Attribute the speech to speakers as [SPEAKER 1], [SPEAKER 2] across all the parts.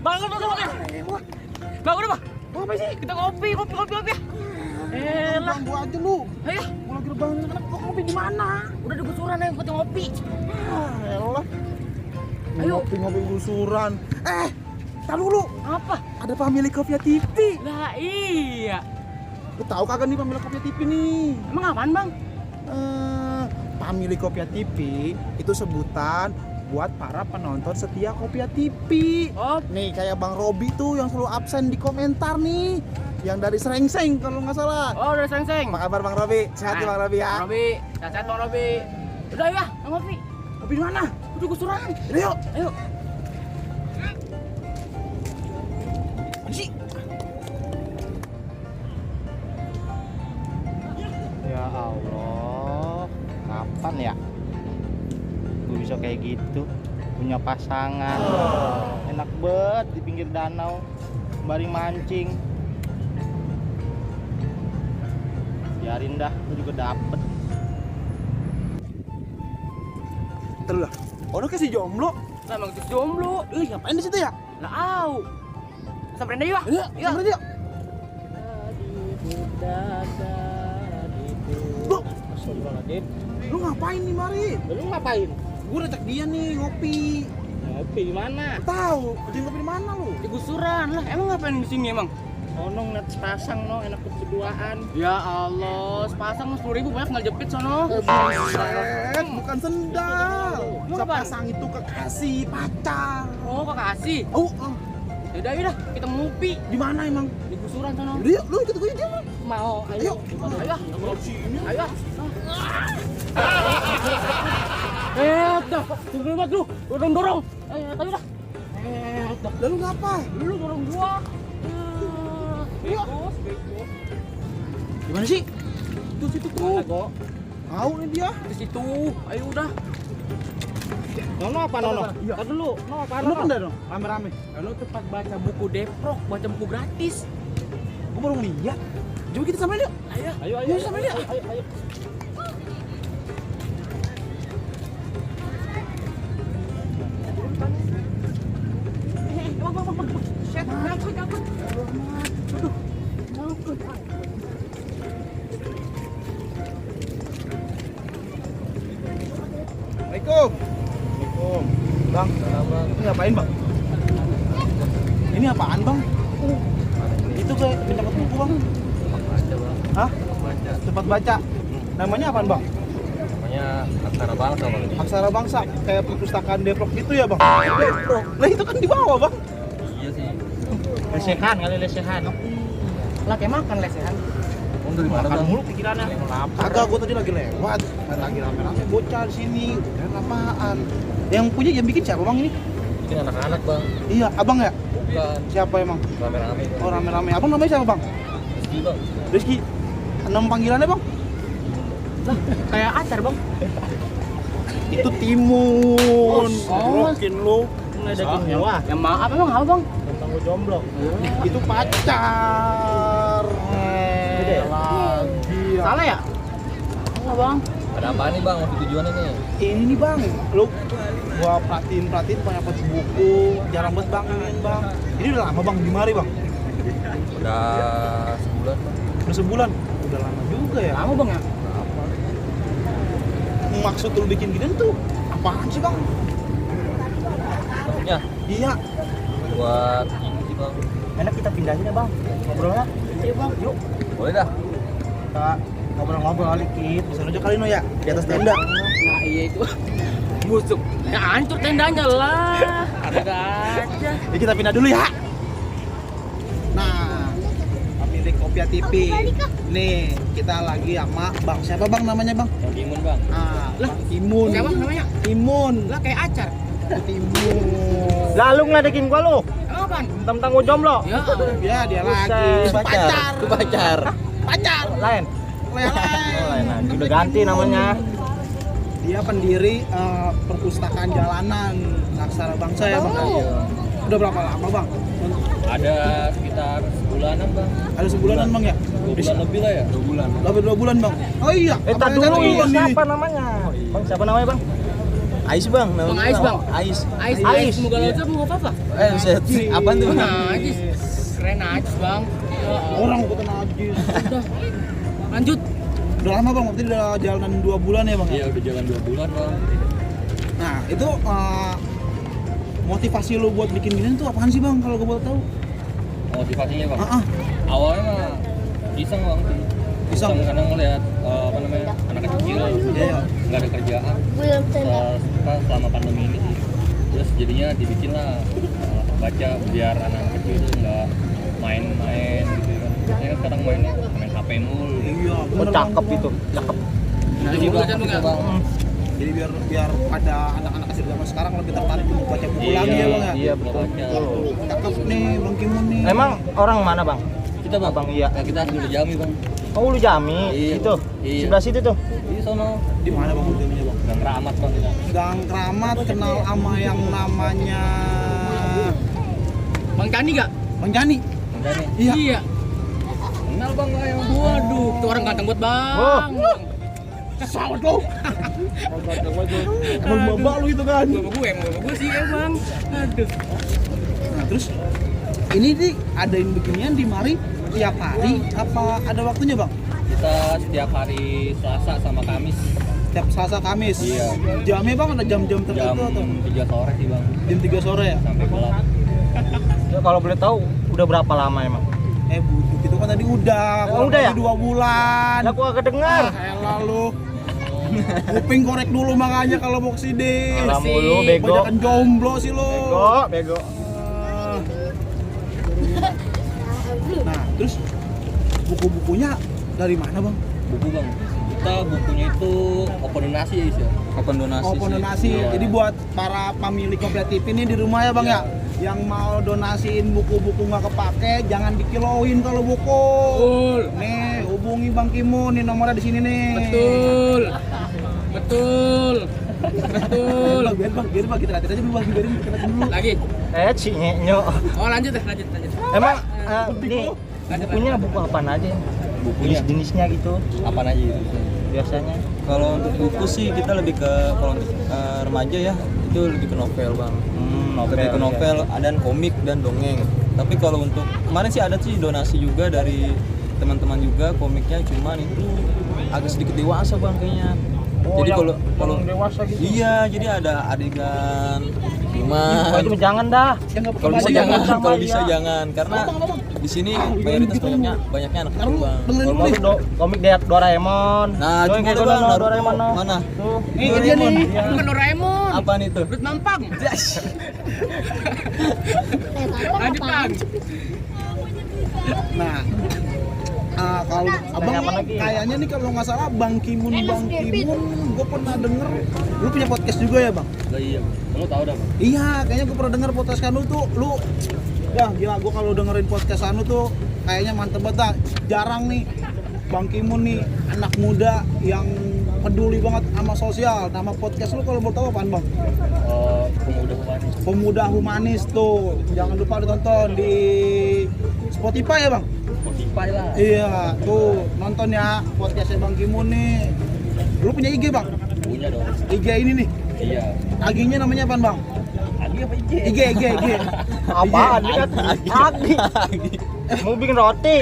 [SPEAKER 1] Bang, udah. Bang, udah, Bang.
[SPEAKER 2] Mau apa sih?
[SPEAKER 1] Kita kopi.
[SPEAKER 2] Bang, gua aja lu.
[SPEAKER 1] Ayo.
[SPEAKER 2] Gua lagi rebahan anak kopi di mana?
[SPEAKER 1] Udah di gusuran ayo kita ngopi.
[SPEAKER 2] Elah.
[SPEAKER 1] Ayo.
[SPEAKER 2] Ngopi gusuran. Tar dulu.
[SPEAKER 1] Apa?
[SPEAKER 2] Ada pemilik Kopia TV.
[SPEAKER 1] Lah iya.
[SPEAKER 2] Lu tahu kagak nih pemilik Kopia TV nih?
[SPEAKER 1] Emang apaan, Bang?
[SPEAKER 2] Pemilik Kopia TV itu sebutan buat para penonton setia Kopia TV.
[SPEAKER 1] Oh,
[SPEAKER 2] Nih kayak Bang Robi tuh yang selalu absen di komentar nih. Yang dari Serengseng kalau nggak salah.
[SPEAKER 1] udah seng-seng.
[SPEAKER 2] Apa kabar Bang Robi? Sehat ya Bang Robi ya?
[SPEAKER 1] Robi, sehat Bang Robi. Udah ya, ngopi.
[SPEAKER 2] Kopi di mana?
[SPEAKER 1] Udah gusuran.
[SPEAKER 2] Udah yuk.
[SPEAKER 1] Ayo.
[SPEAKER 2] Mana sih? Ya Allah, kapan ya gue bisa kayak gitu, punya pasangan enak banget di pinggir danau sembari mancing. Biarin dah, gue juga dapet. Terus lah, orang kasih jomblo.
[SPEAKER 1] Lah emang itu jomblo.
[SPEAKER 2] Ngapain di situ ya?
[SPEAKER 1] Lah au. Samperin deh yuk.
[SPEAKER 2] Iya, sampai yuk. Bro,
[SPEAKER 3] Astagfirullahaladzim.
[SPEAKER 2] lu ngapain nih mari?
[SPEAKER 3] Lu ngapain?
[SPEAKER 2] Gue udah cek dia nih ngopi.
[SPEAKER 3] Ngopi di mana?
[SPEAKER 2] Tahu, dia ngopi di mana lu?
[SPEAKER 1] Di gusuran lah. Emang ngapain di sini emang?
[SPEAKER 3] Ono ngeliat sepasang no, enak berduaan.
[SPEAKER 1] Ya Allah, sepasang 10.000 banyak nggak jepit sono.
[SPEAKER 2] Buset, bukan sendal.
[SPEAKER 1] Lu apaan?
[SPEAKER 2] Sepasang itu kekasih pacar.
[SPEAKER 1] Oh, kasih. Yaudah, kita ngopi.
[SPEAKER 2] Di mana emang?
[SPEAKER 1] Di gusuran sono.
[SPEAKER 2] Udah yuk, lu ikut gue aja.
[SPEAKER 1] Mau,
[SPEAKER 2] Ayo.
[SPEAKER 1] Ayo. Dah, tunggu banget lu. Dorong. Ayo dah.
[SPEAKER 2] Lalu ngapa?
[SPEAKER 1] Lu dorong gua.
[SPEAKER 2] Gimana sih? Tuh situ tuh.
[SPEAKER 1] Mana kok?
[SPEAKER 2] Tahu nih dia.
[SPEAKER 1] Di situ. Ayo udah.
[SPEAKER 3] Nono apa Nono?
[SPEAKER 2] Iya.
[SPEAKER 3] Tadi dulu, Nono apa
[SPEAKER 2] Lu
[SPEAKER 3] Nono?
[SPEAKER 2] kan dah dong, rame-rame.
[SPEAKER 1] Lalu tempat baca buku Deprok, baca buku gratis.
[SPEAKER 2] Gue baru lihat. Coba kita samperin yuk.
[SPEAKER 1] Ayo.
[SPEAKER 3] Ayo,
[SPEAKER 2] sama dia.
[SPEAKER 3] ayo.
[SPEAKER 1] Bang. Set, nyangkut. Aduh. Nyangkut.
[SPEAKER 2] Assalamualaikum. Waalaikumsalam. Bang, ini ngapain bang? Ini apaan bang? Itu kayak pencaput buku bang.
[SPEAKER 4] Baca bang,
[SPEAKER 2] Hah?
[SPEAKER 4] baca.
[SPEAKER 2] Tempat baca. Namanya apaan bang?
[SPEAKER 4] Namanya Aksara Bangsa bang.
[SPEAKER 2] Aksara Bangsa. Kayak perpustakaan Depok gitu ya bang? Depok. Lah itu kan di bawah bang.
[SPEAKER 4] Iya sih.
[SPEAKER 3] Lesehan kali lesehan.
[SPEAKER 1] Lah kayak makan lesehan.
[SPEAKER 4] Kamu dari mana
[SPEAKER 2] Makan
[SPEAKER 4] bang?
[SPEAKER 2] mulu pikirannya. Kagak, gue tadi lagi lewat. Lagi rame-rame bocah di sini. Dan apaan? Yang punya yang bikin siapa bang ini?
[SPEAKER 4] Bikin anak-anak bang.
[SPEAKER 2] Iya, abang ya?
[SPEAKER 4] Bukan.
[SPEAKER 2] Siapa emang?
[SPEAKER 4] Rame-rame.
[SPEAKER 2] Oh rame-rame. Abang namanya siapa bang?
[SPEAKER 4] Rizky bang.
[SPEAKER 2] Rizky. Nama panggilannya bang?
[SPEAKER 1] Lah, kayak acar, Bang.
[SPEAKER 2] Itu Timun.
[SPEAKER 1] Oh,
[SPEAKER 2] Rokin lu.
[SPEAKER 3] Ngeledekin gua.
[SPEAKER 1] Ya maaf emang apa, Bang?
[SPEAKER 3] Tentang gua jomblo.
[SPEAKER 2] Itu pacar.
[SPEAKER 3] Gede.
[SPEAKER 2] Lagi.
[SPEAKER 1] Salah ya? Enggak, Bang.
[SPEAKER 4] Ada apa nih bang? Mau tujuannya nih?
[SPEAKER 2] Ini nih bang, lu gua perhatiin banyak banget buku, jarang banget bang ini bang. Ini udah lama bang di mari bang.
[SPEAKER 4] Udah sebulan bang.
[SPEAKER 2] Udah sebulan. Udah lama juga ya.
[SPEAKER 1] Lama, Bang ya?
[SPEAKER 4] Berapa?
[SPEAKER 2] Maksud lu bikin gini tuh apaan sih bang?
[SPEAKER 4] Maksudnya
[SPEAKER 2] Iya.
[SPEAKER 4] buat ini sih bang.
[SPEAKER 2] Enak kita pindahin ya bang. Ngobrolnya.
[SPEAKER 1] Iya, Bang. Yuk.
[SPEAKER 4] Boleh dah.
[SPEAKER 2] Kita ngobrol-ngobrol kali Kit. Bisa aja kali no ya di atas tenda.
[SPEAKER 1] Nah, iya itu. Busuk. Ya hancur tendanya lah. Ada aja.
[SPEAKER 2] Jadi kita pindah dulu ya. Nah, pemilik Kopia TV. Nih, kita lagi sama Bang. Siapa Bang namanya Bang?
[SPEAKER 4] Bang Timun bang.
[SPEAKER 2] Ah,
[SPEAKER 1] Lah,
[SPEAKER 2] Bang Timun.
[SPEAKER 1] Siapa namanya?
[SPEAKER 2] Timun.
[SPEAKER 1] Lah kayak acar.
[SPEAKER 2] Timun.
[SPEAKER 3] Lalu ngeledekin gua lu.
[SPEAKER 1] Emang apaan?
[SPEAKER 3] Tentang gua jomblo.
[SPEAKER 1] Ya.
[SPEAKER 2] Ya, dia lagi.
[SPEAKER 3] Buset.
[SPEAKER 2] Pacar.
[SPEAKER 4] Itu pacar.
[SPEAKER 2] Pacar.
[SPEAKER 3] Lain.
[SPEAKER 2] Lain.
[SPEAKER 3] Lain lagi. Udah ganti namanya.
[SPEAKER 2] Dia pendiri perpustakaan jalanan Aksara Bangsa ya Bang.
[SPEAKER 4] Iya.
[SPEAKER 2] Udah berapa lama Bang?
[SPEAKER 4] Ada sekitar sebulanan bang.
[SPEAKER 2] Ada sebulanan Bang ya?
[SPEAKER 4] 2 bulan lebih lah ya. 2 bulan.
[SPEAKER 2] Lebih 2 bulan Bang. Oh iya.
[SPEAKER 3] Tar
[SPEAKER 2] apalagi
[SPEAKER 3] dulu
[SPEAKER 2] kan
[SPEAKER 3] ini
[SPEAKER 2] bulan ini.
[SPEAKER 3] siapa namanya? Bang siapa namanya bang?
[SPEAKER 4] Ais bang,
[SPEAKER 1] Bang Ais, Bang.
[SPEAKER 4] Ais.
[SPEAKER 1] Ais, semoga lo mau apa?
[SPEAKER 4] Set. Apaan tuh?
[SPEAKER 1] Najis. Keren najis, Bang. Ya,
[SPEAKER 2] Orang bukan najis.
[SPEAKER 1] udah. Lanjut.
[SPEAKER 2] Udah lama bang, berarti udah jalanan 2 bulan ya bang?
[SPEAKER 4] Iya udah jalan 2 bulan bang.
[SPEAKER 2] Nah itu motivasi lo buat bikin gini tuh apaan sih bang kalau gue boleh tahu?
[SPEAKER 4] Motivasinya bang.
[SPEAKER 2] Ah,
[SPEAKER 4] Awalnya mah iseng bang.
[SPEAKER 2] Iseng?
[SPEAKER 4] Karena ngeliat anak kecil
[SPEAKER 2] Iya.
[SPEAKER 4] nggak ada kerjaan. Selama pandemi ini sih. Terus jadinya dibikin lah baca biar anak kecil itu nggak main-main gitu kan. Biasanya kan sekarang main HP mulu.
[SPEAKER 2] Iya,
[SPEAKER 3] Oh,
[SPEAKER 2] bener
[SPEAKER 3] cakep
[SPEAKER 2] Bang.
[SPEAKER 3] itu, cakep.
[SPEAKER 1] Nah,
[SPEAKER 4] Jadi
[SPEAKER 1] juga kan
[SPEAKER 4] gitu,
[SPEAKER 1] Bang.
[SPEAKER 4] bang.
[SPEAKER 2] Jadi biar pada anak-anak kecil zaman sekarang lebih tertarik untuk baca buku
[SPEAKER 3] Iya,
[SPEAKER 2] lagi ya bang ya?
[SPEAKER 3] iya, betul.
[SPEAKER 2] Cakep nih Bang Kimun nih.
[SPEAKER 3] Emang orang mana bang?
[SPEAKER 4] Kita bang,
[SPEAKER 3] Bang, iya.
[SPEAKER 4] Nah, kita dulu Jami bang.
[SPEAKER 3] Oh, lu Jami,
[SPEAKER 4] Iya,
[SPEAKER 3] itu,
[SPEAKER 4] iya.
[SPEAKER 3] sebelah situ tuh.
[SPEAKER 4] Di sono
[SPEAKER 2] Di mana bang hotelnya bang?
[SPEAKER 4] Gang Keramat bang kita.
[SPEAKER 2] Gang Keramat kenal sama yang namanya
[SPEAKER 1] Bang Candi gak?
[SPEAKER 2] Bang Jani.
[SPEAKER 4] Udah nih.
[SPEAKER 2] Iya.
[SPEAKER 4] Kenal bang nggak yang
[SPEAKER 1] Waduh, tuh orang ganteng buat Bang.
[SPEAKER 3] Oh.
[SPEAKER 2] Sawat lo. Emang babak lu itu kan.
[SPEAKER 1] Bapak gue sih emang. Aduh.
[SPEAKER 2] Nah terus ini nih adain beginian di mari tiap hari apa ada waktunya bang?
[SPEAKER 4] Kita setiap hari Selasa sama Kamis
[SPEAKER 2] Tiap Selasa Kamis.
[SPEAKER 4] Iya.
[SPEAKER 2] Jamnya bang ada jam-jam
[SPEAKER 4] jam
[SPEAKER 2] tertentu atau
[SPEAKER 4] 3 sore sih bang
[SPEAKER 2] jam 3 sore ya?
[SPEAKER 4] sampai gelap.
[SPEAKER 3] Ya, kalau boleh tahu, udah berapa lama emang?
[SPEAKER 2] Buduk itu kan tadi udah.
[SPEAKER 3] Oh, udah ya?
[SPEAKER 2] 2 bulan.
[SPEAKER 3] Lah, gua agak dengar.
[SPEAKER 2] Elah lu. Kuping korek dulu makanya kalau mau kesini.
[SPEAKER 3] Alah mulu, bego.
[SPEAKER 2] Banyakan jomblo sih lu.
[SPEAKER 3] Bego.
[SPEAKER 2] Nah, terus buku-bukunya dari mana, Bang?
[SPEAKER 4] Buku bang, kita bukunya itu open donasi ya Is, ya? Open donasi.
[SPEAKER 2] Open donasi.
[SPEAKER 4] Iya.
[SPEAKER 2] Jadi buat para pemilik kooperatif ini di rumah ya, Bang ya. Yang mau donasiin buku-buku nggak kepake, jangan dikiloin kalau buku.
[SPEAKER 1] Betul.
[SPEAKER 2] Nih, hubungi Bang Kimun, nih nomornya di sini nih.
[SPEAKER 1] Betul. Betul. Betul.
[SPEAKER 2] Biar Bang, kita lihat aja dulu, Bang. Biarin kita lihat dulu.
[SPEAKER 1] Lagi.
[SPEAKER 3] Cinyenyo.
[SPEAKER 1] Oh, lanjut.
[SPEAKER 3] Emang nih bukunya buku apaan aja?
[SPEAKER 4] Bukunya
[SPEAKER 3] Jenis-jenisnya gitu
[SPEAKER 4] apaan aja itu?
[SPEAKER 3] biasanya.
[SPEAKER 5] Kalau untuk buku sih kita lebih ke kalau untuk remaja ya itu lebih ke novel bang. Lebih ke novel, ada komik dan dongeng. Tapi kalau untuk kemarin sih ada sih donasi juga dari teman-teman juga komiknya, cuman itu agak sedikit dewasa bang kayaknya.
[SPEAKER 3] Oh,
[SPEAKER 5] Jadi
[SPEAKER 3] yang
[SPEAKER 5] kalau
[SPEAKER 3] dewasa gitu.
[SPEAKER 5] iya jadi ada adegan
[SPEAKER 3] Oh,
[SPEAKER 5] cuman
[SPEAKER 3] itu jangan dah.
[SPEAKER 2] Yang nggak
[SPEAKER 5] kalau bisa
[SPEAKER 2] pakai
[SPEAKER 5] jangan,
[SPEAKER 3] sama
[SPEAKER 5] kalau
[SPEAKER 3] iya.
[SPEAKER 5] bisa jangan karena di sini mayoritas banyaknya anak kecil bang.
[SPEAKER 2] Dengerin
[SPEAKER 3] Kalau
[SPEAKER 2] dulu nih.
[SPEAKER 3] mau komik Doraemon.
[SPEAKER 5] Nah,
[SPEAKER 3] Tuh,
[SPEAKER 5] itu
[SPEAKER 3] kayak
[SPEAKER 5] boleh bang.
[SPEAKER 3] Doraemon, Doraemon. no.
[SPEAKER 5] Mana?
[SPEAKER 3] Tuh.
[SPEAKER 2] Nih, dia nih.
[SPEAKER 1] Bukan Doraemon.
[SPEAKER 5] Apaan itu?
[SPEAKER 1] Perut mampang. Lanjut, Bang.
[SPEAKER 2] Nah, kalau abang
[SPEAKER 3] apa lagi?
[SPEAKER 2] kayaknya nih kalau nggak salah Bang Kimun, gue pernah denger lu punya podcast juga ya bang?
[SPEAKER 4] Lah iya, lo tau dah bang.
[SPEAKER 2] Iya, kayaknya gue pernah denger podcast Anu tuh, lu ya gila, gue kalau dengerin podcast Anu tuh kayaknya mantep banget dah. Jarang nih Bang Kimun nih anak muda yang peduli banget sama sosial. Nama podcast lu kalau mau tahu apaan bang?
[SPEAKER 4] Pemuda humanis.
[SPEAKER 2] Pemuda Humanis tuh, jangan lupa ditonton di Spotify ya bang?
[SPEAKER 4] Spotify lah.
[SPEAKER 2] Iya, tuh nonton ya podcastnya Bang Kimun nih. Lu punya IG bang?
[SPEAKER 4] Punya dong.
[SPEAKER 2] IG ini nih.
[SPEAKER 4] Iya.
[SPEAKER 2] IG-nya namanya apaan bang?
[SPEAKER 4] Agi apa IG?
[SPEAKER 2] IG.
[SPEAKER 3] Apaan ini kan? Agi. Mau bikin roti.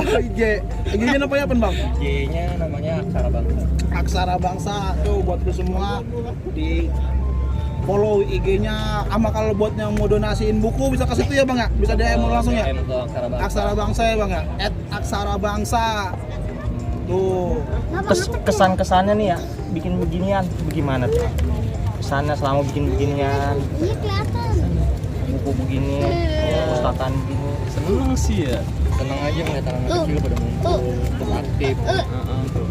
[SPEAKER 2] Age. IG-nya namanya apa bang?
[SPEAKER 4] IG-nya namanya Aksara Bangsa.
[SPEAKER 2] Aksara Bangsa. Tuh buat lu semua di follow IG-nya. Sama kalau buat yang mau donasiin buku bisa ke situ ya bang ya? Bisa DM langsung ya?
[SPEAKER 4] DM ke Aksara Bangsa.
[SPEAKER 2] Aksara Bangsa ya bang ya? @aksara bangsa. Tuh.
[SPEAKER 3] Kesan-kesannya nih ya, bikin beginian, bagaimana tuh? Kesannya selama bikin beginian,
[SPEAKER 6] Iya kelihatan.
[SPEAKER 3] buku begini, perpustakaan begini.
[SPEAKER 5] Seneng sih ya.
[SPEAKER 4] Seneng aja ngeliat anak kecil pada ngumpul, terus aktif. Gitu.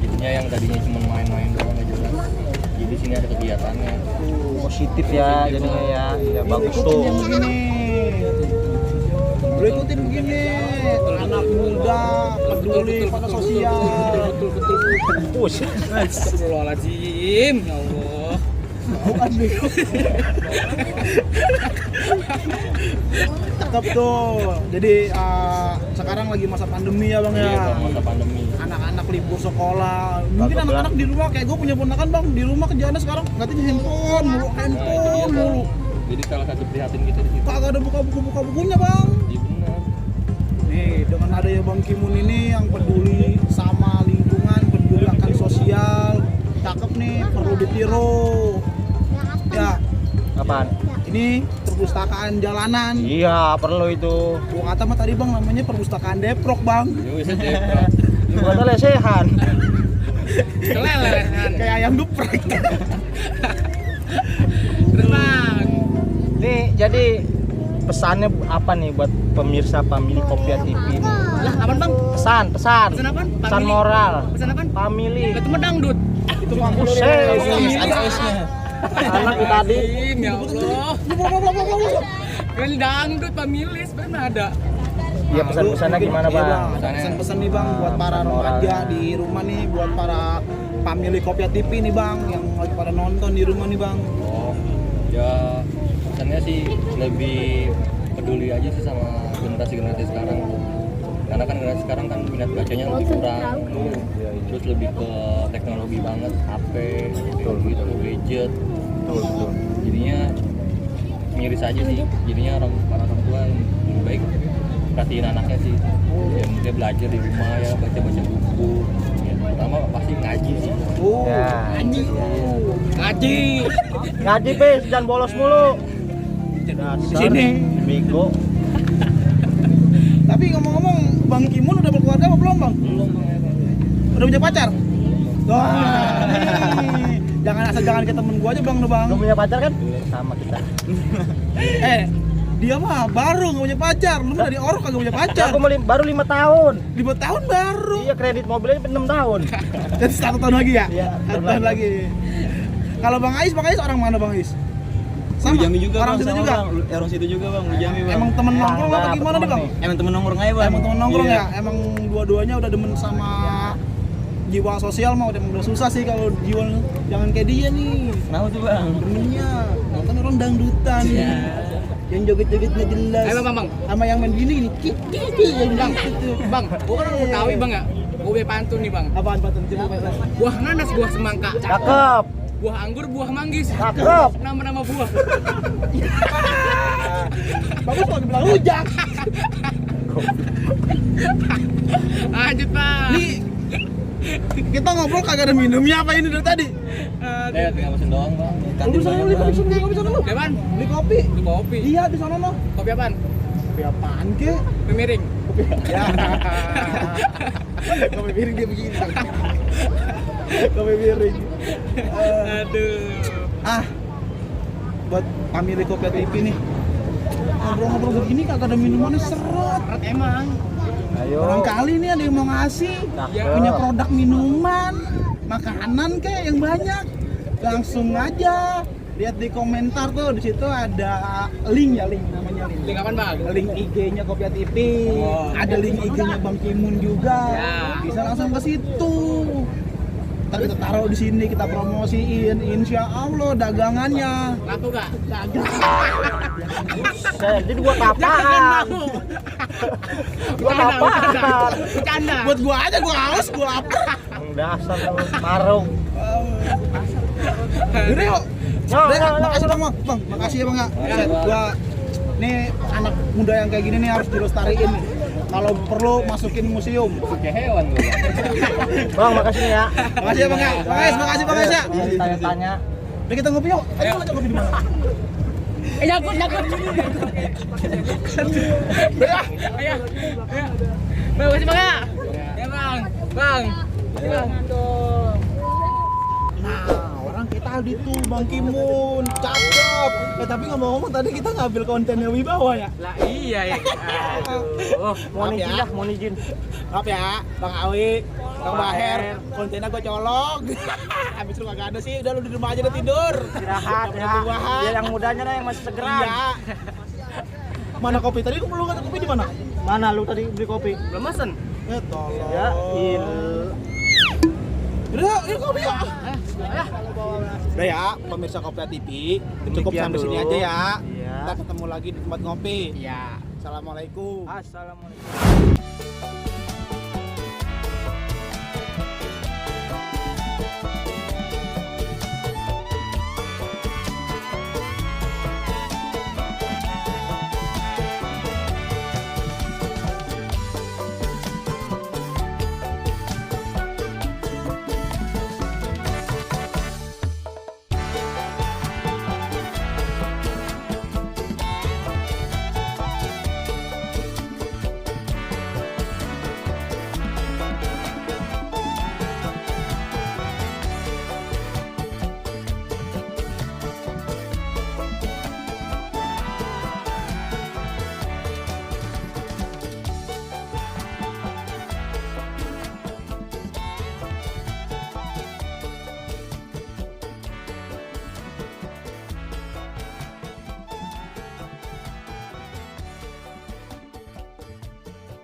[SPEAKER 4] Jadinya yang tadinya cuma main-main doang nggak jelas. Jadi sini ada kegiatannya.
[SPEAKER 3] Positif ya, jadinya ya, ya bagus tuh.
[SPEAKER 2] Ikutin yang begini. Lu ikutin begini. Anak muda peduli pada sosial.
[SPEAKER 1] Betul. Astagfirullahaladzim, ya Allah.
[SPEAKER 2] Bukan bego. Cakep tuh. Jadi sekarang lagi masa pandemi ya bang
[SPEAKER 4] Iya,
[SPEAKER 2] ya.
[SPEAKER 4] masa pandemi.
[SPEAKER 2] Anak-anak libur sekolah. Mungkin anak-anak di rumah kayak gue punya ponakan bang di rumah kerjaannya sekarang ngeliatin handphone mulu.
[SPEAKER 4] Jadi salah satu prihatin kita di situ.
[SPEAKER 2] Kagak ada buka bukunya bang.
[SPEAKER 4] Iya benar.
[SPEAKER 2] Nih dengan adanya Bang Kimun ini yang peduli sama lingkungan, peduli akan sosial, cakep nih, perlu ditiru. Ya,
[SPEAKER 3] Apaan?
[SPEAKER 2] ini perpustakaan jalanan.
[SPEAKER 3] Iya, perlu itu.
[SPEAKER 2] Gua kata mah tadi bang namanya perpustakaan Deprok bang.
[SPEAKER 4] Yo bisa Depra.
[SPEAKER 3] Buat lesehan.
[SPEAKER 1] Kelelehan.
[SPEAKER 2] Kayak ayam geprek.
[SPEAKER 1] Tenang.
[SPEAKER 3] Nih, jadi pesannya apa nih buat pemirsa Family Kopia TV ini?
[SPEAKER 1] Lah, apaan bang?
[SPEAKER 3] Pesan.
[SPEAKER 1] Pesan apaan?
[SPEAKER 3] Pesan
[SPEAKER 1] Family?
[SPEAKER 3] moral.
[SPEAKER 1] Pesan apaan?
[SPEAKER 3] Family.
[SPEAKER 1] Itu mah dangdut.
[SPEAKER 2] Itu bang.
[SPEAKER 3] Buset.
[SPEAKER 5] Ada S-nya.
[SPEAKER 3] Anak tadi.
[SPEAKER 1] Ya Allah. Kan dangdut family sebenarnya ada.
[SPEAKER 3] Iya, pesan-pesannya gimana,
[SPEAKER 2] Iya,
[SPEAKER 3] Bang?
[SPEAKER 2] Pesan-pesan nih bang buat para
[SPEAKER 3] Pesan
[SPEAKER 2] remaja
[SPEAKER 3] moralnya.
[SPEAKER 2] di rumah nih, buat para Family Kopia TV nih bang, yang lagi pada nonton di rumah nih bang.
[SPEAKER 4] Oh, ya pesannya sih lebih peduli aja sih sama generasi sekarang. Karena kan generasi sekarang kan minat bacanya lebih kurang. Terus lebih ke teknologi banget, HP, gitu, gadget.
[SPEAKER 3] Betul.
[SPEAKER 4] Jadinya miris aja sih. Jadinya para orang tua yang lebih baik perhatiin anaknya sih. Ya dia belajar di rumah ya, baca-baca buku. Ya, pertama pasti ngaji sih.
[SPEAKER 2] Oh,
[SPEAKER 3] Ya.
[SPEAKER 1] Ngaji.
[SPEAKER 3] Ngaji, Bis, jangan bolos mulu. Dasar
[SPEAKER 2] Sini.
[SPEAKER 3] bego.
[SPEAKER 2] Tapi ngomong-ngomong, Bang Kimun udah berkeluarga apa belum bang? Udah punya pacar? Wah, nih. Jangan ke temen gua aja bang, bang.
[SPEAKER 3] Belum punya pacar kan? Sama kita.
[SPEAKER 2] Dia mah baru nggak punya pacar. Lu mah dari orok kagak punya pacar.
[SPEAKER 3] Aku baru 5 tahun.
[SPEAKER 2] 5 tahun baru.
[SPEAKER 3] Iya, kredit mobilnya 6 tahun.
[SPEAKER 2] Jadi 1 tahun lagi ya?
[SPEAKER 3] Iya,
[SPEAKER 2] 1 tahun lagi. Kalau Bang Ais orang mana Bang Ais?
[SPEAKER 5] Lu Jambi juga
[SPEAKER 2] orang
[SPEAKER 5] bang,
[SPEAKER 2] situ
[SPEAKER 5] sama
[SPEAKER 2] juga.
[SPEAKER 5] bang. Orang situ juga bang, lu Jambi bang.
[SPEAKER 2] Emang temen nongkrong atau gimana nih bang?
[SPEAKER 5] Emang temen nongkrong aja bang.
[SPEAKER 2] Emang temen nongkrong
[SPEAKER 5] Iya.
[SPEAKER 2] ya? Emang dua-duanya udah demen sama jiwa sosial mah udah susah sih kalau jiwa jangan kayak dia nih.
[SPEAKER 5] Kenapa tuh bang?
[SPEAKER 2] Demennya nonton orang dangdutan yang joget-joget nggak jelas.
[SPEAKER 1] Ayo bang.
[SPEAKER 2] Sama yang main gini yang
[SPEAKER 1] Bang,
[SPEAKER 2] gitu.
[SPEAKER 1] bang, gua kan mau tahu bang ya. Gua punya pantun nih bang.
[SPEAKER 2] Apaan pantun coba Pak?
[SPEAKER 1] Buah nanas, buah semangka.
[SPEAKER 3] Cakep.
[SPEAKER 1] Buah anggur, buah manggis.
[SPEAKER 3] Cakep.
[SPEAKER 1] Nama-nama buah.
[SPEAKER 2] Bagus lagi bilang rujak.
[SPEAKER 1] Lanjut bang.
[SPEAKER 2] Nih kita ngobrol kagak ada minumnya apa ini dari tadi?
[SPEAKER 4] Tinggal mesin doang bang.
[SPEAKER 2] Lu bisa beli kopi sana lu.
[SPEAKER 1] Depan,
[SPEAKER 2] Beli kopi.
[SPEAKER 1] itu kopi.
[SPEAKER 2] Iya di sana noh.
[SPEAKER 1] Kopi apaan?
[SPEAKER 2] Kopi apaan ke?
[SPEAKER 1] Kopi miring.
[SPEAKER 2] Ya. Kopi miring dia begini. Kopi miring.
[SPEAKER 1] Aduh.
[SPEAKER 2] Buat Family Kopia TV nih. Ngobrol-ngobrol begini kagak ada minumannya seret.
[SPEAKER 1] Berat emang.
[SPEAKER 3] Ayo.
[SPEAKER 2] Barangkali nih ada yang mau ngasih
[SPEAKER 3] Cakep.
[SPEAKER 2] punya produk minuman, makanan kayak yang banyak. Langsung aja lihat di komentar tuh, di situ ada link namanya link.
[SPEAKER 1] Link apaan bang?
[SPEAKER 2] Link IG-nya Kopia TV,
[SPEAKER 1] Oh.
[SPEAKER 2] ada link IG-nya Bang Kimun juga.
[SPEAKER 1] Ya.
[SPEAKER 2] Bisa langsung ke situ. Ntar kita taruh di sini, kita promosiin, insya Allah dagangannya.
[SPEAKER 1] Laku gak?
[SPEAKER 2] Dagang.
[SPEAKER 3] Jadi gua
[SPEAKER 1] Jangan
[SPEAKER 3] kapaan.
[SPEAKER 1] mau.
[SPEAKER 3] Gua kapaan.
[SPEAKER 1] Bercanda.
[SPEAKER 2] Buat gua aja, gua haus, gua lapar.
[SPEAKER 3] Dasar lu marung.
[SPEAKER 2] Yaudah yuk.
[SPEAKER 3] No,
[SPEAKER 2] Udah,
[SPEAKER 3] no, no,
[SPEAKER 2] makasih
[SPEAKER 3] no.
[SPEAKER 2] bang, makasih ya bang ya. Set, gua nih anak muda yang kayak gini nih harus dilestariin nih. Kalau perlu masukin museum.
[SPEAKER 4] Kayak hewan gue bang.
[SPEAKER 3] Bang, makasih nih ya.
[SPEAKER 2] Makasih ya bang ya. Makasih bang ya.
[SPEAKER 3] Tanya-tanya.
[SPEAKER 2] Udah kita ngopi yuk. Ayo ngajak ngopi di mana?
[SPEAKER 1] Nyakut. Ayo. Bang, makasih bang ya. Ya bang. Bang. Bang.
[SPEAKER 2] Nah, orang kita Aldi tuh Bang Kimun, cakep. Tapi ngomong-ngomong tadi kita ngambil kontennya Wibawa ya.
[SPEAKER 1] Lah iya ya. Aduh.
[SPEAKER 3] Mohon
[SPEAKER 2] Maaf ya.
[SPEAKER 3] izin dah, mohon izin.
[SPEAKER 2] Maaf ya, Bang Awi, Bang Baher, kontennya gue colok. Habis lu kagak ada sih, udah lu di rumah aja udah tidur.
[SPEAKER 3] Istirahat
[SPEAKER 2] Nggak
[SPEAKER 3] ya.
[SPEAKER 2] boleh perubahan.
[SPEAKER 3] Biar yang mudanya dah yang masih segeran.
[SPEAKER 2] Iya. Mana kopi tadi? Aku belum kata kopi di mana?
[SPEAKER 3] Mana lu tadi beli kopi?
[SPEAKER 1] Belum mesen.
[SPEAKER 2] Tolong.
[SPEAKER 3] Ya,
[SPEAKER 2] Udah, yuk kopi yuk.
[SPEAKER 1] Ayo.
[SPEAKER 2] Udah ya, pemirsa Kopra TV, cukup
[SPEAKER 3] Demikian
[SPEAKER 2] sampai sini
[SPEAKER 3] dulu.
[SPEAKER 2] aja ya.
[SPEAKER 3] Iya.
[SPEAKER 2] Kita ketemu lagi di tempat ngopi.
[SPEAKER 1] Iya.
[SPEAKER 2] Assalamualaikum.
[SPEAKER 3] Assalamualaikum.